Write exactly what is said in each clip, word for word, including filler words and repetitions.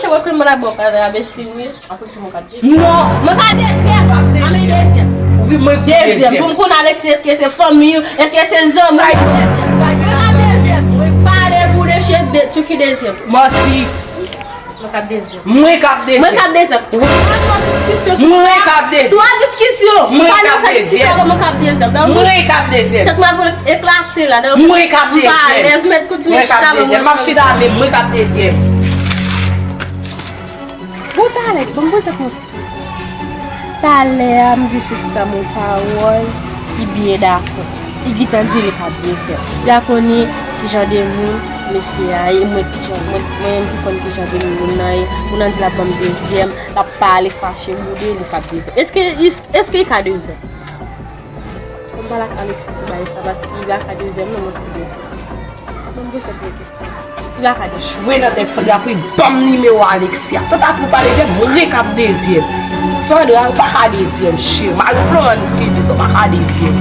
Chè mwen kle mwen la bò kay la, besti, wi. Apre se mwen k ap dezyèm. Non. Mwen k ap dezyèm. Mwen dezyèm. Wi, mwen k dezyèm. Dezyèm. Pou m konn Alexis, èske se fanmi w? Èske se zanmi w? Sa dezyèm. Mwen k ap dezyèm. Pale pou de chè de, tu ki dezyèm. Manti. Mwen k ap dezyèm. Mwen k ap dezyèm. Mwen k ap dezyèm. Twa diskisyon sou sa. Mwen k ap dezyèm. Twa diskisyon. Mwen k ap dezyèm. Mwen k ap dezyèm. Mwen k ap dezyèm. Tèt mwen ap eklate la. Mwen k ap dezyèm. M pa alèz, mèt kontinye chita. Mwen k ap dezyèm. M ap chita, men mwen k ap dezyèm. Bon, talè, ban m poze kont. Talè a, m di sista m yon pawòl, li byen dakò. Li gentan di li p ap dezyèm. Li a konnen ki jan de moun mesye a ye, mwen ki jan, mwen, mwen menm ki konn ki jan de moun nan ye. Moun nan di l ap ban m dezyèm, l ap pale fache, boude, li p ap dezyèm. Èske, èske li ka dezyèm? Fò m pale ak Alexis sou bagay sa, paske li pa ka dezyèm non, mwen pou dezyèm. Mwen m poze tèt mwen kesyon. Li pa ka dezyèm. Jwe nan tèt Sandra pou li ban m nimewo Alexia. Tanta pou pale de mwen k ap dezyèm. Sandra, ou pa ka dezyèm, cheri. Mari Florence ki di sa, ou pa ka dezyèm.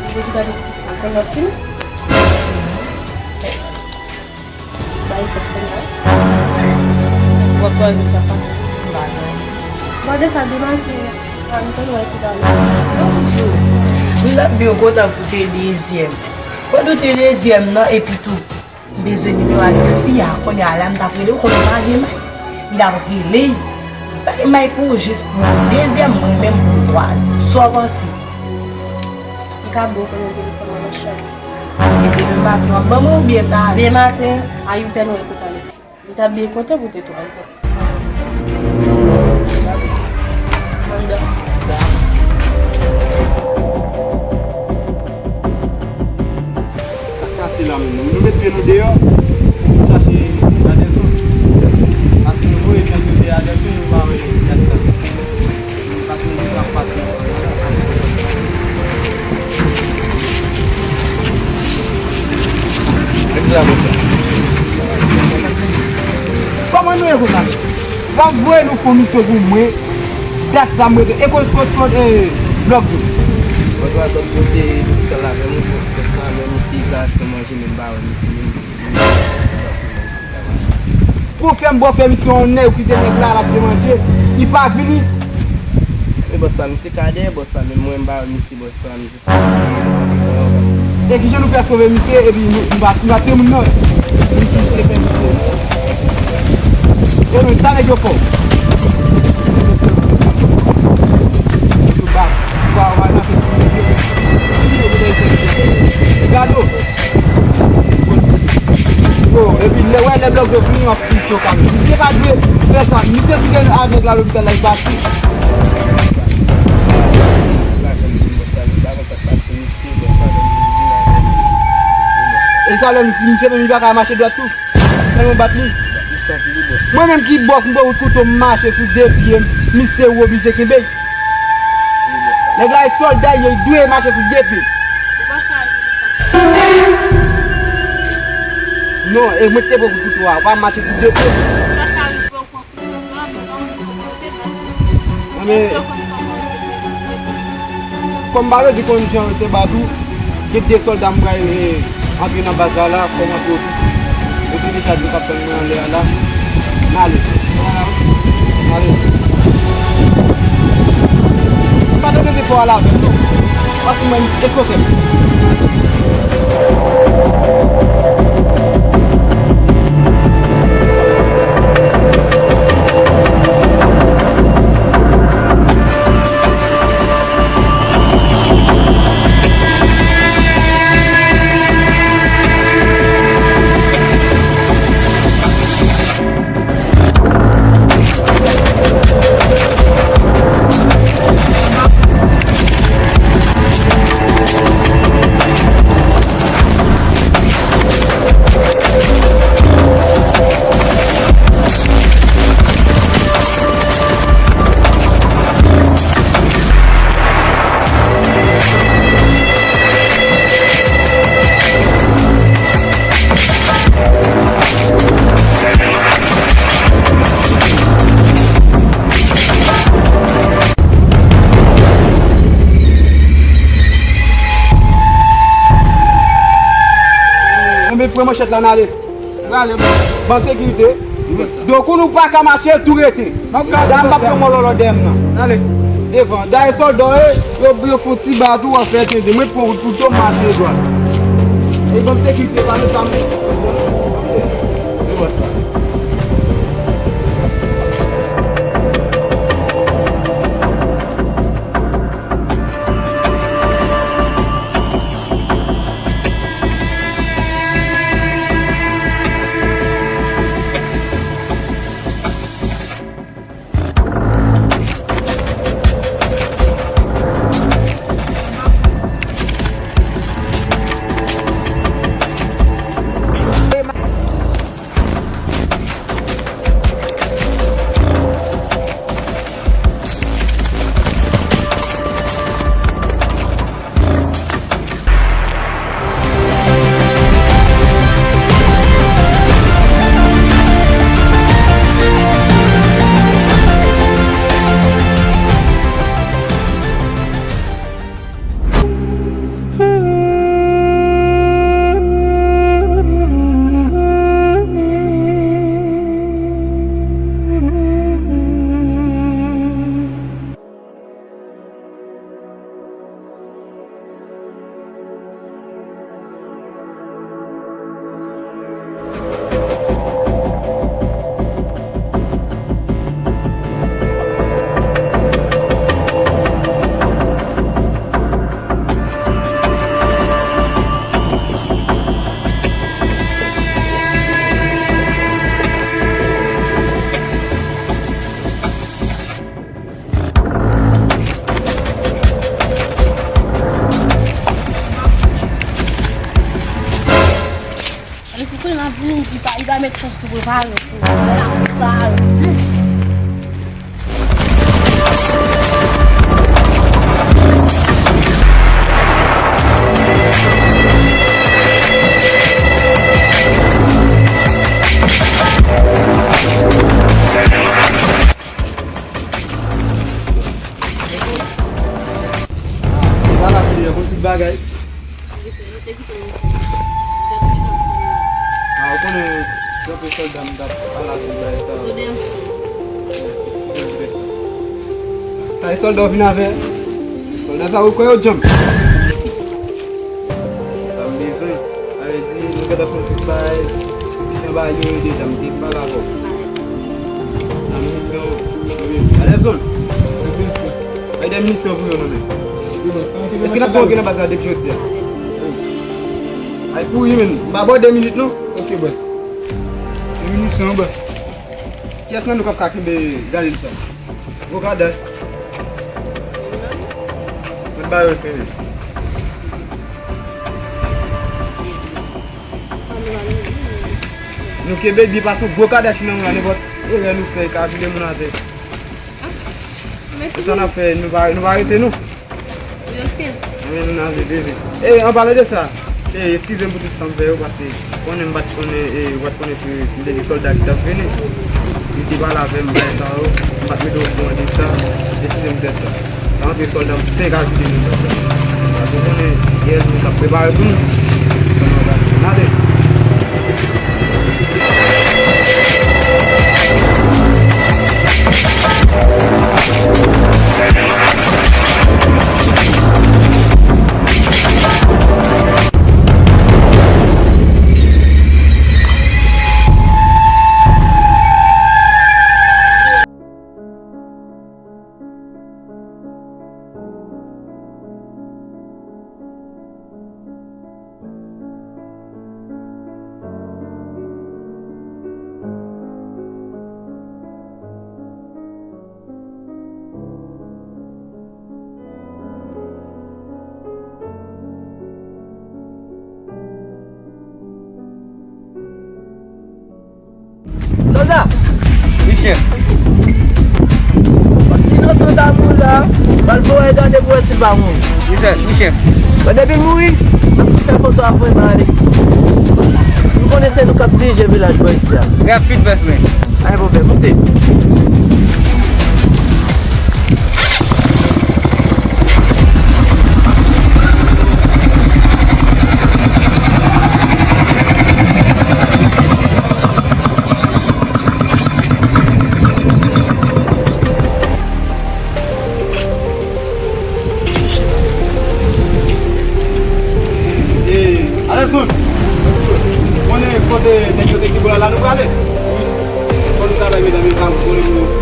Mwen te gade diskisyon. Konn nan fim? Bay fèt fè mal. W ap kwaze sa pase. Gade sa demanti. Ann tann wè ki bagay. Non, Djo. M t ap byen kontan pou te dezyèm. Pandan w te dezyèm nan, epi tou, m bezwen nimewo Alexia, kounye a la, m t ap rele w, kounye a pa gen may. M t ap rele y. Pa gen may pou ou jis pou dezyèm, mwen menm pou twazyèm. Sa w panse? Li ka bon pou nou telefòn nan chay. E demen maten, w ap ban mwen oubyen talè? Demen maten, a uit è, nou wè kote Alexis. M t ap byen kontan pou te twazyèm. Sa k pase la menm? Nou met pye nou deyò, nou chache Adelson. Paske nou voye nèg yo de Adelson, nou pa wè Adelson. Paske nou di l ap pase. Rete la konsa. Kòman nou ye konsa? W ap voye nou fè yon misyon pou mwen. Dat sa m rete. E kot, kot, kot, e, blòk zo? Bòs la, kòm kote lopital la, menm ou, bòs la, menm ou si ka achte manje, menm pa wè misye, menm. Pou fè m bò fè misyon yon nèg ki te nèg la, l ap fè manje, li pa vini. Men bòs la, misye ka dèyè bòs la, men mwen m pa wè misye bòs la, misye sa. E kijan nou fè sove misye, epi nou, nou pa, nou pa timoun non. Misye te fè misye. E nou, sa nèg yo fè w? Sou bak, ou pa, ou pa nan fè timoun yo. Gado. Yo, epi lè, wè, lè blòk yo vini, w ap plis yo kanmenm. Misye pa dwe fè sa. Misye kite avèg la lopital la, li pati. E sa lè misye, misye menm li pa ka mache dwat tou. Tèlman bat li. Mwen menm ki bòs, m pran wout kouto, m mache sou de pye m. Misye ou oblije kenbe. Nèg la e sòlda, li dwe mache sou de pye. Non, e mwen ki te pran kouto a, ou pa mache sou de pye. Sa ka rive w pran kouto a, men pa oblije pran kouto a. Kòm m pa redi konn jan yo te bat ou, gen de sòlda m pral, eh, antre nan baz la la, fò m antre yo tou. Yo te deja di k ap tann mwen anlè a la. M ale. M ale. M pa t antre fò a la avè m non. Paske mwen, eskote m. Pran manchèt la, n ale. N ale, bòs. Ban sekirite. Donk, nou pa ka mache, tou rete. Dam p ap pran mòlòlò dèyè m nan. N ale. Devan. Dayè sòlda yo ye, yo, yo fè yon ti ba tou, w ap fè tende. Mwen pran wout pou tou, m mache dwat. E ban sekirite, pa nou sa, mwen. Alèz, ou konnen m ap vini, li pa, li pa met chans tou prepare pou la sal. Vwala, kounye a, konn tout bagay. A, ou konnen, tankou sòlda, m t ap pale avè l, bagay sa. Sa e sòlda w vin avè? Sòlda sa ou kwè yo djanm? Sa m bezwen. Sa vle di, nou gentan fè tout bagay. Deja ba yo deja, m te pale avè w. Nan misyon, wi. Alèzon. Ay de misyon pou yo, non, men. Èske n ap konvoke nan baz la depi jodi a? Ay kouri, men. M ba bò de minit, non. Ok, bòs. De minit, se yon bòs. Kiyès nan nou k ap ka kenbe Galil sa? Gwo kadach. Mwen ba yo fè. Nou kenbe byen paske gwo kadach nan nou la, nenpòt erè nou fè, ka vide moun atè. E sa n ap fè, nou pa, nou pa rete, non. Anben, nou nale, bebe. E, an palan de sa, e, eskize m pou tout sa m fè yo, paske konnen m pa t konnen, e, ou pa t konnen si, si te gen sòlda ki t ap vini. Li te pale avè m, bagay sa yo, m pa t mete okouran de sa, eskize m poutèt sa. Sa antre sòlda, m fenk ajoute nou. Paske w konnen, gen lòt moun k ap prepare pou nou. N ale. Sòlda! Wi, chèf. Yon ti inosan ta mouri la, m al voye gade pou wè si l pa mouri. Wi, chèf. Wi, chèf. Bon, depi l mouri, n ap fè foto a voye bay Alexis. M konnen se nou k ap dirije vilaj bò isi a. Rapid, bòs mwen. Pa gen pwoblèm, moute. Medam yo pa vole pou yo.